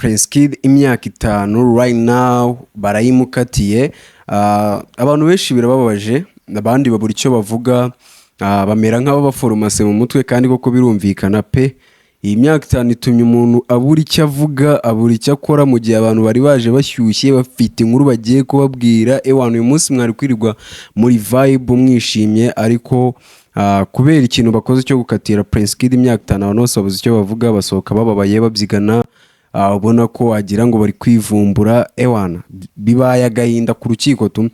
Prince Kid imyaka 5 right now barayimukatiye. Abantu benshi birababaje, abandi babura icyo bavuga, bamera nk'ababaforomase mu mutwe, kandi koko birumvikana pe. Iyi myaka 5 itumye umuntu abura icyo avuga, abura icyo akora, mu gihe abantu bari baje bashyushye bafite inkuru bagiye kubabwira. Ewana, uyu munsi mwari kwirirwa muri vibe mwishimye, ariko kubera ikintu bakoze cyo gukatira Prince Kid imyaka 5, abantu bose babuze icyo bavuga, basohoka bababaye babyigana, ubona ko wagira ngo bari kwivumbura. Ewana, bibaye agahinda ku rukiko tu.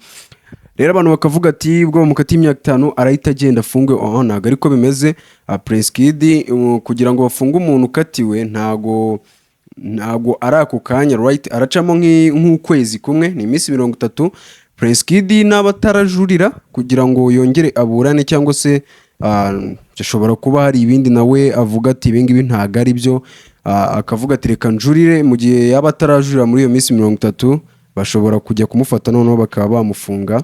Rero abantu bakavuga ati ubwo bamukatiye imyaka 5 arahita agenda afungwe. Oh, ntabwo ariko bimeze. Prince Kid, kugira ngo bafunge umuntu ukatiwe ntago ari ako kanya, right? Aracamo nk'ukwezi kumwe, ni iminsi 30. Prince Kid naba atarajurira kugira ngo yongere aburane, cyangwa se ashobora kuba hari ibindi nawe avuga ati ibi ngibi ntago ari byo, akavuga ati reka njurire. Mu gihe yaba atarajurira muri iyo minsi 30, bashobora kujya kumufata noneho bakaba bamufunga,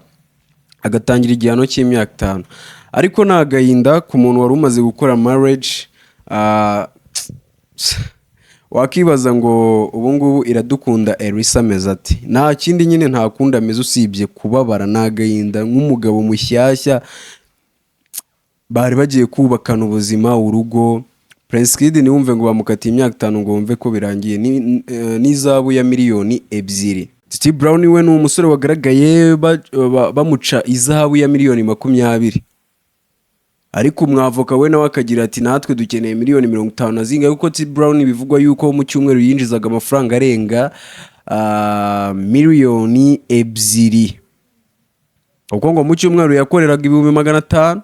agatangira igihano cy'imyaka 5. Ariko ni agahinda ku muntu wari umaze gukora marriage. Wakibaza ngo ubu ngubu Iradukunda Elisa ameze ati nta kindi nyine, nta kundi ameze usibye kubabara. Ni agahinda nk'umugabo mushyashya bari bagiye kubakana ubuzima, urugo. Prince Kid ntiwumve ngo bamukatiye imyaka 5 ngo wumve ko birangiye. N'izahabu ya miliyoni 2. Titi Brown we ni umusore wagaragaye bamuca izahabu ya miliyoni 20, ariko umwavoka we nawe akagira ati natwe dukeneye miliyoni 50 na zingahe, kuko Titi Brown bivugwa yuko mu cyumweru yinjizaga amafaranga arenga miliyoni 2, kuko ngo mu cyumweru yakoreraga 500,000.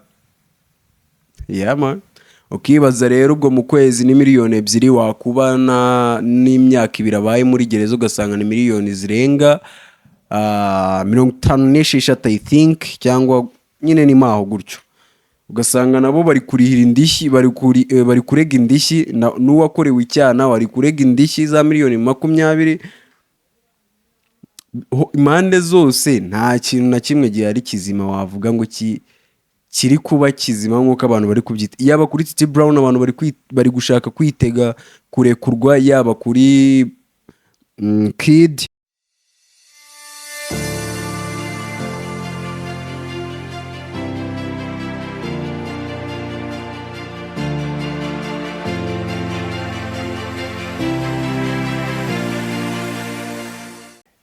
Yeah, man. Ukibaza rero ubwo mu kwezi ni miliyoni 2, wakuba n'imyaka 2 abaye muri gereza ugasanga ni miliyoni zirenga 56, I think, cyangwa nyine ni maho gutyo. Ugasanga nabo bari kurihira indishyi, bari kurega indishyi, n'uwakorewe icyaha nawe ari kurega indishyi za miliyoni 20. Impande zose nta kintu na kimwe gihari kizima wavuga ngo kiri kuba kizima nk'uko abantu bari kubyita. Yaba kuri Titi Brown abantu bari gushaka kwitega kurekurwa, yaba kuri Kid.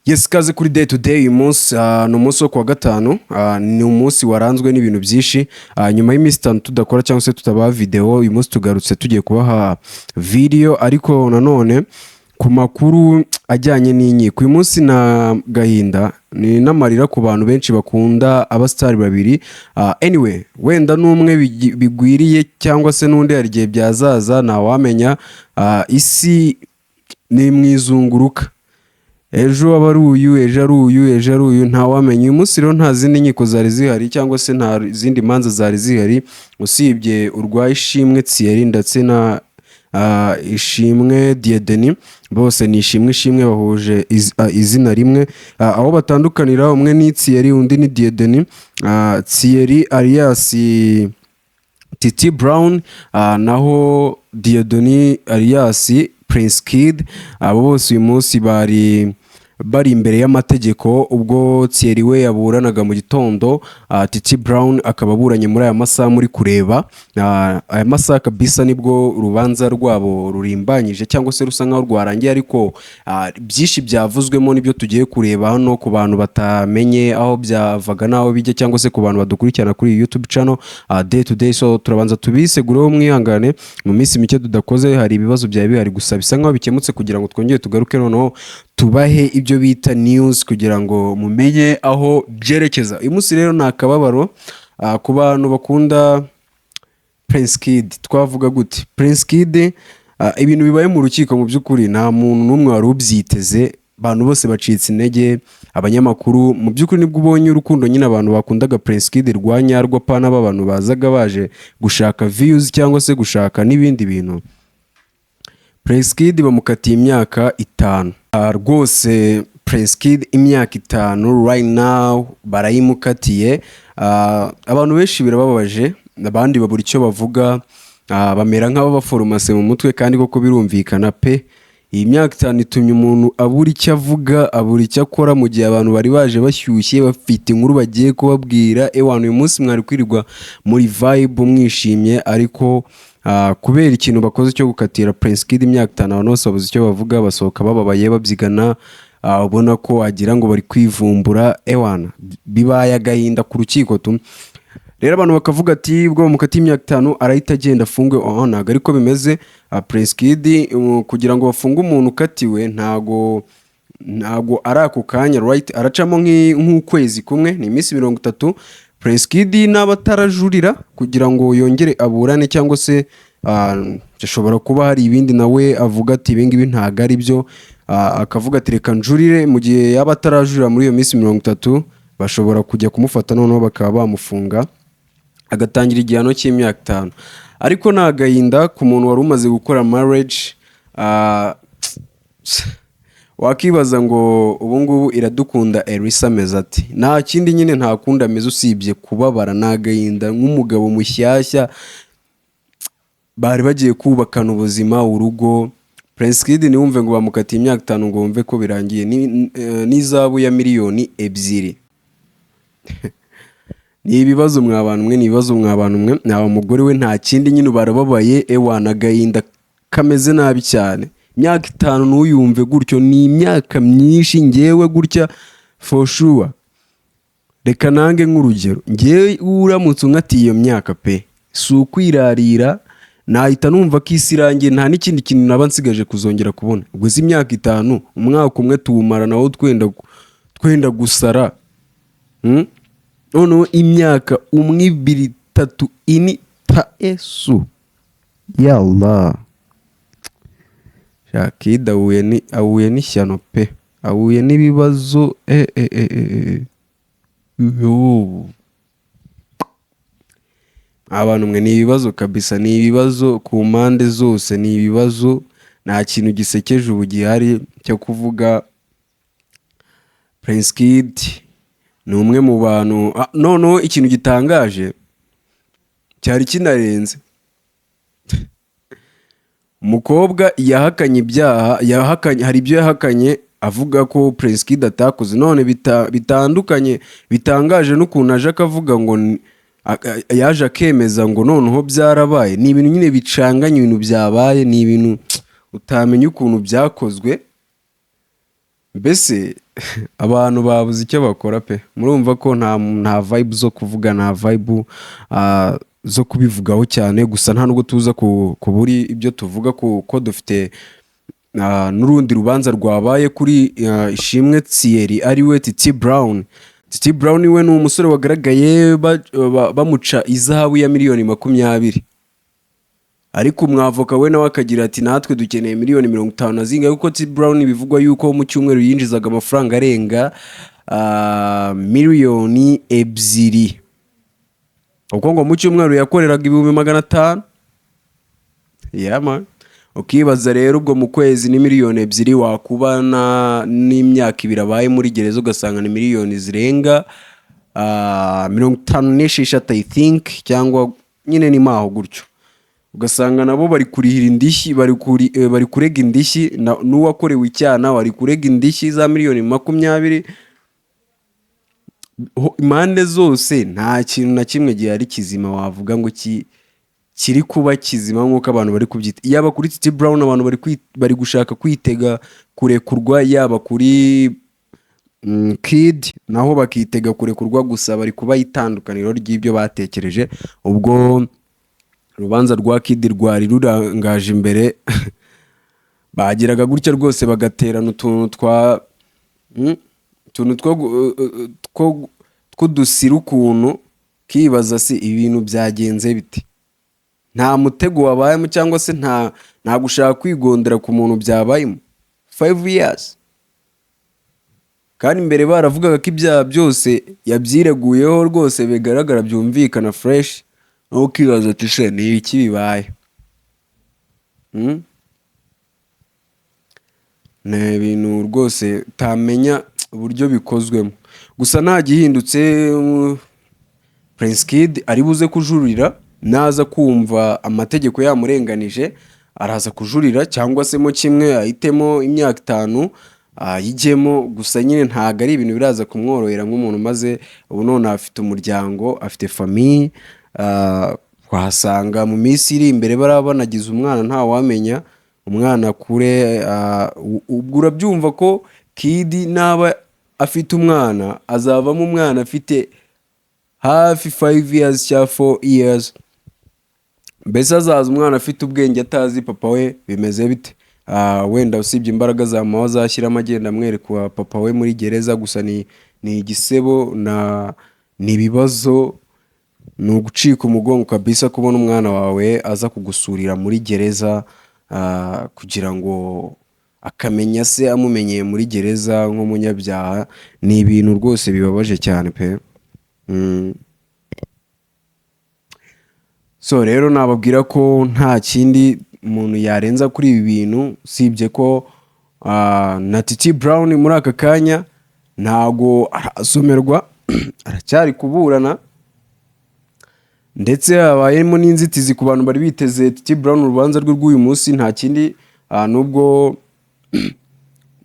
Yes, kaze kuri Day to Day. Uyu munsi ni umunsi wo kuwa gatanu, ni umunsi waranzwe n'ibintu byinshi. Nyuma y'iminsi 5 tudakora cyangwa se tutabaha video, uyu munsi tugarutse tugiye kubaha video, ariko nanone ku makuru ajyanye n'inkiko. Uyu munsi na gahinda ni n'amarira ku bantu benshi bakunda abasitari babiri. Anyway, wenda n'umwe bigwiriye cyangwa se n'undi hari igihe byazaza, ntawamenya. Isi ni mwizunguruka, ejo aba ari uyu, ejo ari uyu, ejo ari uyu, ntawamenya. Uyu munsi rero nta zindi nkiko zari zihari cyangwa se nta zindi manza zari zihari usibye urwa Ishimwe Thierry ndetse na Ishimwe Dieudonné. Bose ni Ishimwe Ishimwe, bahuje izina rimwe. Aho batandukanira, umwe ni Thierry, undi ni Dieudonné. Thierry alias Titi Brown, naho Dieudonné alias Prince Kid. Abo bose uyu munsi bari bari imbere y'amategeko, ubwo Thierry we yaburanaga mu gitondo, Titi Brown akaba aburanye muri aya masaha muri kureba. Aya masaha kabisa nibwo urubanza rwabo rurimbanyije cyangwa se rusa nkaho rwarangiye, ariko byinshi byavuzwemo nibyo tugiye kureba hano ku bantu batamenye aho byavaga n'aho bijya, cyangwa se ku bantu badukurikirana kuri YouTube channel Day to Day. So turabanza tubisegureho, mwihangane, mu minsi mike tudakoze hari ibibazo byari bihari, gusa bisa nkaho bikemutse, kugira ngo twongere tugaruke noneho tubahe ibyo bita news kugira ngo mumenye aho byerekeza. Uyu munsi rero ni akababaro ku bantu bakunda Prince Kid. Twavuga gute Prince Kid, ibintu bibaye mu rukiko mu by'ukuri nta muntu n'umwe wari ubyiteze, abantu bose bacitse intege, abanyamakuru. Mu by'ukuri nibwo ubonye urukundo nyine abantu bakundaga Prince Kid rwa nyarwo, pana b'abantu bazaga baje gushaka views cyangwa se gushaka n'ibindi bintu. Prince Kid bamukatiye imyaka 5. Rwose Prince Kid imyaka 5 right now barayimukatiye. Abantu benshi birababaje, abandi babura icyo bavuga, bamera nk'ababaforomase mu mutwe, kandi koko birumvikana pe. Iyi myaka 5 itumye umuntu abura icyo avuga, abura icyo akora, mu gihe abantu bari baje bashyushye, bafite inkuru bagiye kubabwira. Ewana, uyu munsi mwari kwirirwa muri vibe mwishimye, ariko kubera ikintu bakoze cyo gukatira Prince Kid imyaka 5, abantu bose babuze icyo bavuga, basohoka bababaye, babyigana, ubona ko wagira ngo bari kwivumbura. Ewana, bibaye agahinda ku rukiko tu. Rero abantu bakavuga ati ubwo bamukatiye imyaka 5 arahita agenda afungwe. Oh, ntabwo ariko bimeze. Prince Kid, kugira ngo bafunge umuntu ukatiwe ntago ari ako kanya, right? Aracamo nk'ukwezi kumwe, ni iminsi 30. Prince Kid naba atarajurira kugira ngo yongere aburane, cyangwa se ashobora kuba hari ibindi nawe avuga ati ibi ngibi ntabwo ari byo, akavuga ati reka njurire. Mu gihe yaba atarajurira muri iyo minsi 30, bashobora kujya kumufata noneho bakaba bamufunga, agatangira igihano cy'imyaka 5. Ariko ni agahinda ku muntu wari umaze gukora marriage. Wakibaza ngo ubu ngubu Iradukunda Elisa ameze ati? Nta kindi nyine, nta kundi ameze usibye kubabara. Ni agahinda nk'umugabo mushyashya bari bagiye kubakana ubuzima, urugo. Prince Kid, ntiwumve ngo bamukatiye imyaka 5 ngo wumve ko birangiye. N'izahabu ya miliyoni 2. Ni ibibazo mwa bantu mwe, ni ibibazo mwa bantu mwe. Nta mugore we, nta kindi nyine, barababaye. Ewana, agahinda kameze nabi cyane. Imyaka 5 ntuyumve gutyo, ni imyaka myinshi. Ngewe gutya, for sure, reka nange nk'urugero, ngewe uramutse unkatiye iyo myaka pe, si ukwirarira, nahita numva ko isi irangiye, nta n'ikindi kintu naba nsigaje kuzongera kubona. Ubwo si imyaka 5, umwaka umwe tuwumara nawo twenda gusara. Noneho imyaka umwe, ibiri, itatu, ine, ta esu yallah. Shakida ahuye n'ishyano pe, ahuye n'ibibazo. E e e e e yo, abantu mwe, ni ibibazo kabisa, ni ibibazo ku mpande zose, ni ibibazo. Nta kintu gisekeje ubu gihari cyo kuvuga. Prince Kid ni umwe mu bantu. Noneho ikintu gitangaje cyari kinarenze, umukobwa yahakanye ibyaha, yahakanye, hari ibyo yahakanye avuga ko Prince Kid atakoze. None bitandukanye, bitangaje n'ukuntu aje akavuga ngo yaje akemeza ngo noneho byarabaye. Ni ibintu nyine bicanganye, ibintu byabaye ni ibintu utamenya ukuntu byakozwe. Mbese abantu babuze icyo bakora pe. Murumva ko nta vibe zo kuvuga, nta vibe zo kubivugaho cyane. Gusa nta nubwo tuza kuburi ibyo tuvuga, kuko dufite n'urundi rubanza rwabaye kuri Ishimwe Thierry, ariwe Titi Brown. Titi Brown we ni umusore wagaragaye bamuca izahabu ya miliyoni 20, ariko umwavoka we nawe akagira ati natwe dukeneye miliyoni 50 na zingahe, kuko Titi Brown bivugwa yuko mu cyumweru yinjizaga amafaranga arenga miliyoni 2, kuko ngo mu cyumweru yakoreraga 500,000. Yeah, man. Ukibaza rero ubwo mu kwezi ni miliyoni 2, wakuba n'imyaka 2 abaye muri gereza, ugasanga ni miliyoni zirenga 56, I think, cyangwa nyine ni maho gutyo. Ugasanga nabo bari kurihira indishyi, bari kurega indishyi, n'uwakorewe icyaha nawe ari kurega indishyi za miliyoni 20. Impande zose nta kintu na kimwe gihari kizima wavuga ngo kiri kuba kizima nk'uko abantu bari kubyita. Yaba kuri Titi Brown, abantu bari gushaka kwitega kurekurwa, yaba kuri Kid naho bakitega kurekurwa. Gusa bari kuba itandukaniro ry'ibyo batekereje. Ubwo urubanza rwa Kid rwari rurangaje imbere, bagiraga gutya rwose bagaterana utuntu twa utuntu tw'udusira ukuntu, kibaza si ibintu byagenze bite, nta mutego wabayemo cyangwa se nta gushaka kwigondera ku muntu byabayemo. 5 years, kandi mbere baravugaga ko ibyaha byose yabyireguyeho rwose, bigaragara, byumvikana fresh. Nawe ukibaza ati se ni ibiki bibaye? Ni ibintu rwose utamenya uburyo bikozwemo. Gusa nta gihindutse, Prince Kid ari buze kujurira naza kumva amategeko yamurenganije. Araza kujurira cyangwa se mo kimwe ahitemo imyaka 5 ayijyemo. Gusa nyine ntabwo ari ibintu biraza kumworohera nk'umuntu umaze ubu none afite umuryango, afite famille. Wahasanga mu minsi iri imbere baraba banagize umwana, ntawamenya, umwana kure. Ubwo urabyumva ko Kid naba afite umwana, azavamo umwana afite hafi 5 years cyangwa 4 years. Mbese azaza umwana afite ubwenge, atazi papa we bimeze bite. Wenda usibye imbaraga za mama azashyiramo agenda amwereka papa we muri gereza. Gusa ni igisebo na ni ibibazo, ni ugucika umugongo kabisa kubona umwana wawe aza kugusurira muri gereza, kugira ngo akamenya se amumenyeye muri gereza nk'umunyabyaha. Ni ibintu rwose bibabaje cyane pe. So rero nababwira ko nta kindi umuntu yarenza kuri ibi bintu, usibye ko na Titi Brown muri aka kanya ntago arasomerwa, aracyari kuburana. Ndetse habayemo n'inzitizi ku bantu bari biteze Titi Brown, urubanza rwe rw'uyu munsi. Nta kindi,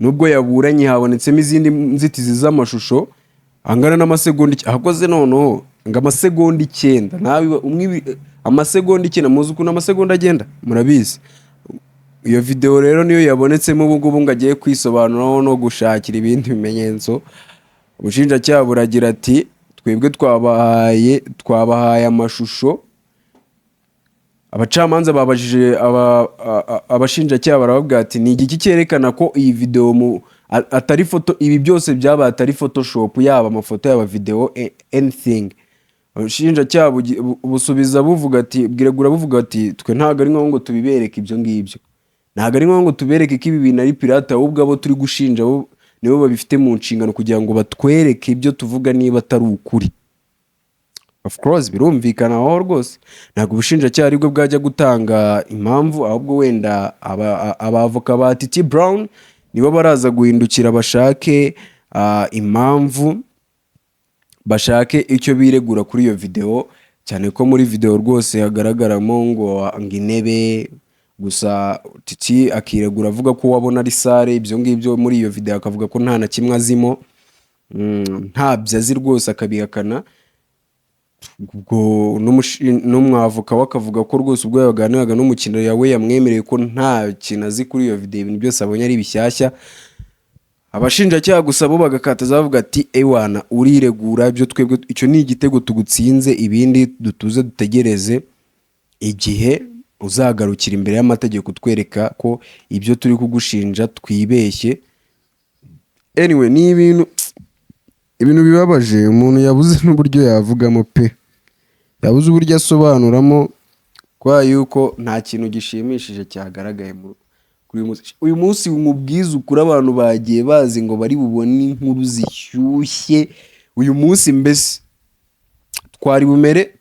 nubwo yaburanye, habonetsemo izindi nzitizi z'amashusho angana n'amasegonda ahakoze noneho ngo amasegonda 9 nawe amasegonda 9. Muzi ukuntu amasegonda agenda, murabizi. Iyo video rero niyo yabonetsemo ubu ngubu ngo agiye kwisobanuraho no gushakira ibindi bimenyetso. Ubushinjacyaha buragira ati: "Twebwe twabahaye amashusho." Abacamanza babajije abashinjacyaha, barababwira ati: "Ni igiki cyerekana ko iyi video atari foto, ibi byose byabaye atari photoshop, yaba amafoto, yaba video, anything?" Ubushinjacyaha busubiza buvuga ati, bwiregura buvuga ati: "Twe ntabwo ari ngombwa ngo tubibereke ibyo ngibyo, ntabwo ari ngombwa ngo tubereke ko ibi bintu ari pirate. Ahubwo abo turi gushinja bo nibo babifite mu nshingano kugira ngo batwereke ibyo tuvuga niba atari ukuri." Of course, birumvikana aho rwose ntabwo ubushinjacyaha aribwo bwajya gutanga impamvu, ahubwo wenda abavoka ba Titi Brown nibo baraza guhindukira bashake impamvu, bashake icyo biregura kuri iyo video, cyane ko muri video rwose hagaragaramo ngo intebe gusa. Titi akiregura avuga ko wabona ari salle, ibyo ngibyo muri iyo video, akavuga ko nta na kimwe azimo, ntabyo azi rwose, akabihakana. Ubwo n'umwavoka we akavuga ko rwose ubwo yaganiraga n'umukiriya we yamwemereye ko nta kintu azi kuri iyo video, ibintu byose abonye ari bishyashya. Abashinjacyaha gusa bo bagakataza bavuga ati: "Ewana, uriregura ibyo, twebwe icyo ni igitego tugutsinze, ibindi dutuze dutegereze igihe uzagarukira imbere y'amategeko utwereka ko ibyo turi kugushinja twibeshye." Anyway, ni ibintu bibabaje, umuntu yabuze n'uburyo yavugamo pe, yabuze uburyo asobanuramo, kubera yuko nta kintu gishimishije cyagaragaye kuri uyu munsi. Uyu munsi mubwize ukuri, abantu bagiye bazi ngo bari bubone inkuru zishyushye uyu munsi. Mbese twari bumere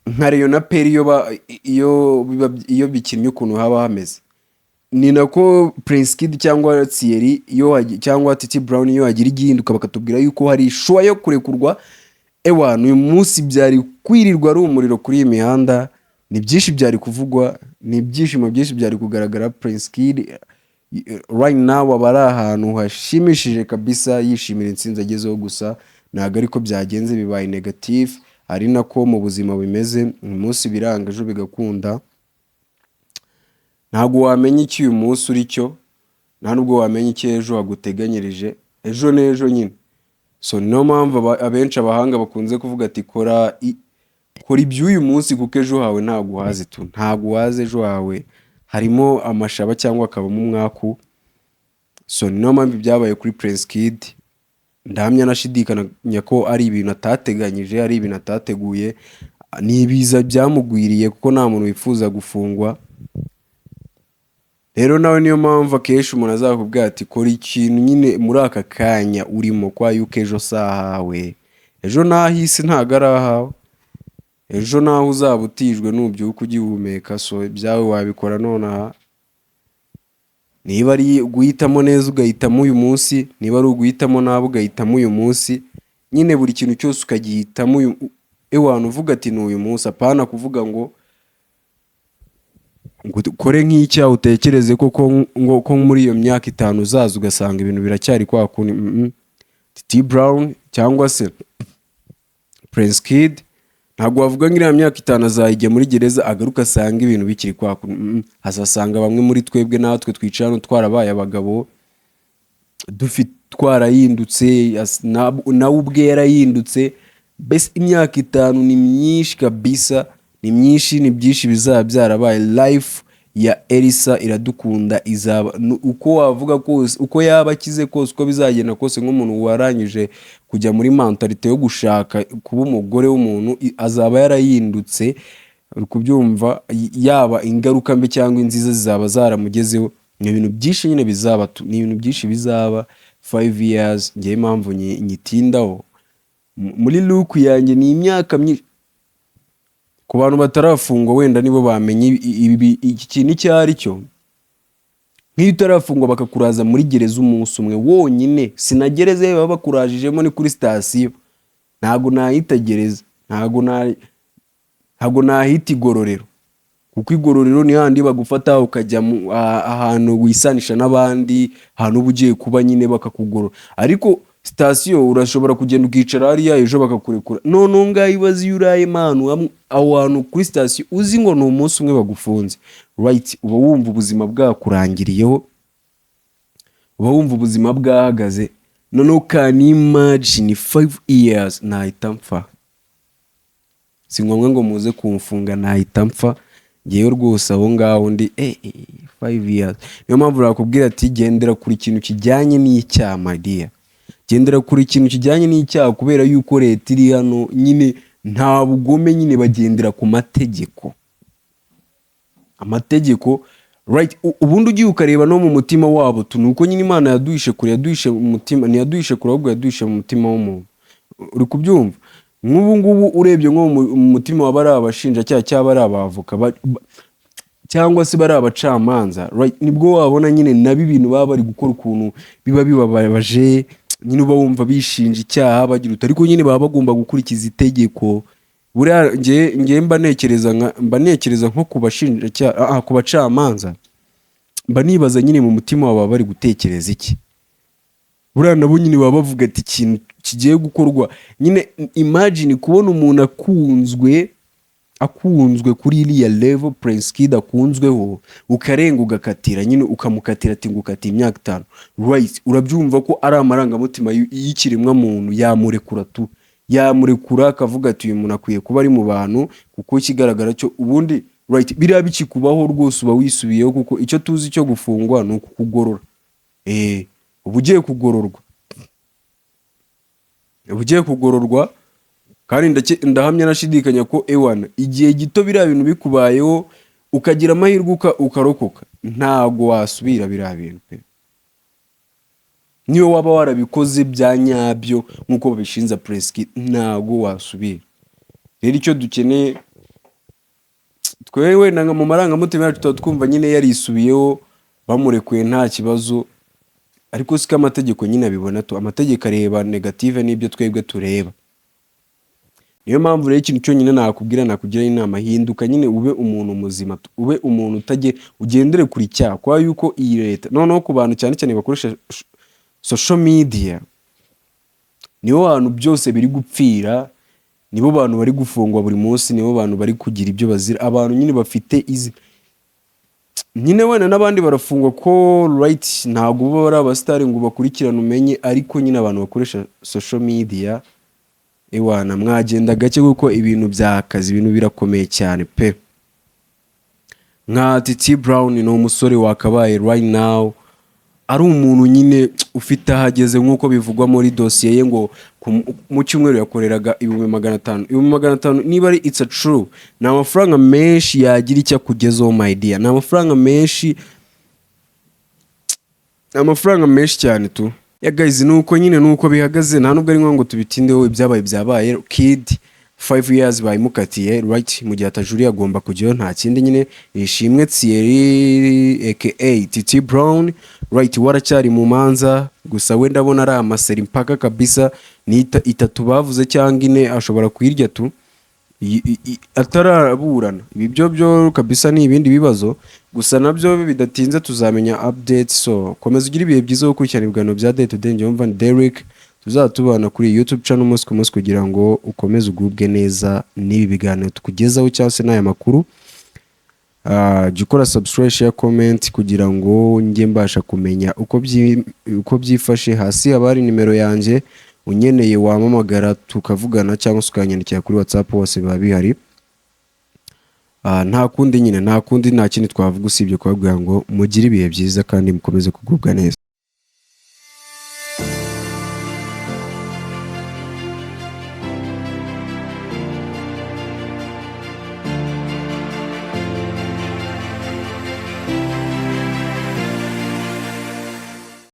nka Rayon na APR iyo bikinnye ukuntu haba hameze. Ni nako Prince Kid cyangwa Thierry iyo cyangwa Titi Brown iyo hagira igihinduka, bakatubwira yuko hari choix yo kurekurwa, ewana, uyu munsi byari kwirirwa ari umuriro kuri iyi mihanda. Ni byinshi byari kuvugwa, ni ibyishimo byinshi byari kugaragara. Prince Kid right now aba ari ahantu hashimishije kabisa, yishimira intsinzi agezeho. Gusa ntabwo ariko byagenze, bibaye negative. Ari nako mu buzima bimeze, uyu munsi biranga, ejo bigakunda. Ntabwo wamenya icyo uyu munsi uri cyo, nta nubwo wamenya icyo ejo haguteganyirije. Ejo n'ejo nyine. So niyo mpamvu abenshi abahanga bakunze kuvuga ati: "Kora iby'uyu munsi, kuko ejo hawe ntabwo uhazi tu, ntabwo uhazi ejo hawe harimo amashaba cyangwa hakabamo umwaku." So niyo mpamvu ibyabaye kuri Prince Kid, ndahamya nashidikanya ko ari ibintu atateganyije, ari ibintu atateguye, ni ibiza byamugwiriye, kuko nta muntu wifuza gufungwa. Rero nawe niyo mpamvu akenshi umuntu azakubwira ati: "Kora ikintu nyine muri aka kanya urimo, kwa yuko ejo si ahawe, ejo n'aho isi ntabwo ari ahawe, ejo naho uzaba utijwe nubyuka ugihumeka." So ibyawe wabikora nonaha. Niba ari guhitamo neza, ugahitamo uyu munsi. Niba ari uguhitamo nabi, ugahitamo uyu munsi nyine. Buri kintu cyose ukagihitamo uyu, ewana, uvuga ati: "Ni uyu munsi," apana kuvuga ngo Ngo ukore nk'icyaha, utekereze koko ngo ko muri iyo myaka 5 uzaza ugasanga ibintu biracyari kwa kundi. Titi Brown cyangwa se Prince Kid, ntabwo wavuga ngo iriya myaka 5 azayijya muri gereza, agaruka asanga ibintu bikiri kwa kundi. Azasanga bamwe muri twebwe natwe twicara hano twarabaye abagabo, dufite, twarahindutse, nawe ubwe yarahindutse. Mbese imyaka 5 ni myinshi kabisa, ni myinshi, ni byinshi bizaba byarabaye. Life ya Elsa Iradukunda izaba uko wavuga kose, uko yaba akize kose, uko bizagenda kose, nk'umuntu warangije kujya muri mentalité yo gushaka kuba umugore w'umuntu, azaba yarahindutse. Uri kubyumva? Yaba ingaruka mbi cyangwa inziza zizaba zaramugezeho. Ni ibintu byinshi nyine bizaba ni ibintu byinshi bizaba. 5 years, ngewe impamvu nyitindaho muri look yanjye, ni imyaka myinshi. Ku bantu batarafungwa wenda nibo bamenye iki kintu icyo ari cyo. Nk'iyo utarafungwa bakakuraza muri gereza umunsi umwe wonyine, sina gereza baba bakurajijemo, ni kuri sitasiyo. Ntabwo nahita gereza, ntabwo nahita igororero, kuko igororero ni handi bagufata ukajya ahantu wisanisha n'abandi, ahantu uba ugiye kuba nyine bakakugorora. Ariko sitasiyo urashobora kugenda ukicara hariya, ejo bakakurekura. Noneho ngaho ibaze iyo urayemo ahantu hamwe, aho hantu kuri sitasiyo, uzi ngo ni umunsi umwe bagufunze, right? Uba wumva ubuzima bwakurangiriyeho, uba wumva ubuzima bwahagaze. Noneho can imagine 5 years, nahita mpfa. Si ngombwa ngo muze kumfunga, nahita mpfa ngewe rwose aho ngaho ndi. 5 years. Niyo mpamvu nakubwira ati gendera kuri ikintu kijyanye n'icyaha, my dear, gendera kuri ikintu kijyanye n'icyaha, kubera yuko leta iri hano nyine nta bugome, nyine bagendera ku mategeko, amategeko, right? Ubundi ugiye ukareba no mu mutima wabo tu, ni uko nyine Imana yaduhishe kure, yaduhishe mu mutima, ntiyaduhishe kure, ahubwo yaduhishe mu mutima w'umuntu. Uri kubyumva? Nk'ubu ngubu urebye nko mu mutima wa bari abashinjacyaha cyangwa bari abavoka cyangwa se bari abacamanza, right? Nibwo wabona nyine nabo ibintu baba bari gukora ukuntu biba bibabaje nyine, uba wumva bishinja icyaha bagira uti ariko nyine baba bagomba gukurikiza itegeko. Buriya nge mba ntekereza nko ku bashinjacyaha, ku bacamanza, mba nibaza nyine mu mutima wabo baba bari gutekereza iki. Buriya nabo nyine baba bavuga ati ikintu kigiye gukorwa nyine. Imagine kubona umuntu akunzwe kuri iriya level Prince Kid akunzweho, ukarenga ugakatira nyine, ukamukatira ati ngo ukatiye imyaka 5, right? Urabyumva ko ari amarangamutima y'ikiremwamuntu, yamurekura tu, yamurekura akavuga ati uyu muntu akwiye kuba ari mu bantu, kuko ikigaragara cyo ubundi, right, biriya bikikubaho rwose uba wisubiyeho, kuko icyo tuzi cyo gufungwa ni ukukugorora. Uba ugiye kugororwa, uba ugiye kugororwa. Kandi ndahamya nashidikanya ko ewana igihe gito biriya bintu bikubayeho, ukagira amahirwe ukarokoka, ntago wasubira biriya bintu pe. Niyo waba warabikoze bya nyabyo nk'uko babishinza Prince Kid, ntago wasubira. Rero icyo dukeneye twe wenda nka mu marangamutima yacu tuba twumva nyine yarisubiyeho, bamurekuye nta kibazo, ariko siko amategeko nyine abibona tu. Amategeko areba negative n'ibyo twebwe tureba. Niyo mpamvu rero ikintu cyonyine nakubwira, nakugira inama, hinduka nyine ube umuntu muzima, ube umuntu utajye ugendere kuri icyaha, kubera yuko iyi leta noneho ku bantu cyane cyane bakoresha social media, nibo bantu byose biri gupfira, nibo bantu bari gufungwa buri munsi, nibo bantu bari kugira ibyo bazira. Abantu nyine bafite izi nyine wenda n'abandi barafungwa ko, right, ntabwo baba ari abasitari ngo bakurikirane umenye, ariko nyine abantu bakoresha social media, ewana mwagenda gake, kuko ibintu byakaze, ibintu birakomeye cyane pe. Nka Titi Brown ni umusore wakabaye right now ari umuntu nyine ufite aho ageze, nk'uko bivugwa muri dosiye ye ngo mu cyumweru yakoreraga 500,000. 500,000, niba ari it's a true, ni amafaranga menshi yagira icyo akugezaho, my dear. Ni amafaranga menshi, ni amafaranga menshi cyane tu. Ya guys, ni uko nyine, ni uko bihagaze. Nta nubwo ari ngombwa ngo tubitindeho, ibyabaye byabaye. Kid 5 years bayimukatiye, right? Mu gihe atajuriye agomba kujyayo, nta kindi nyine. Ishimwe Thierry aka Titi Brown, right, waracyari mu manza gusa. We ndabona ari amaseri mpaka kabisa, ni 3 bavuze cyangwa 4, ashobora kuyirya tu. Ataraburana ibi byo kabisa ni ibindi bibazo, gusa nabyo bidatinze tuzamenya update. So komeza ugire ibihe byiza wo gukurikirana ibiganiro bya Day to Day. Njye wumva ni Derek, tuzatubana kuri YouTube channel umunsi ku munsi kugira ngo ukomeze ugubwe neza n'ibi biganiro tukugezaho cyangwa se n'aya makuru. Jya ukora subscribe, share, comment kugira ngo njye mbasha kumenya uko byifashe. Hasi haba hari nimero yanjye, unyeneye wampamagara tukavugana cyangwa se ukanyandikira kuri WhatsApp, hose biba bihari. Nta kundi nyine, nta kundi, nta kindi twavuga usibye kubabwira ngo mugire ibihe byiza kandi mukomeze kugubwa neza.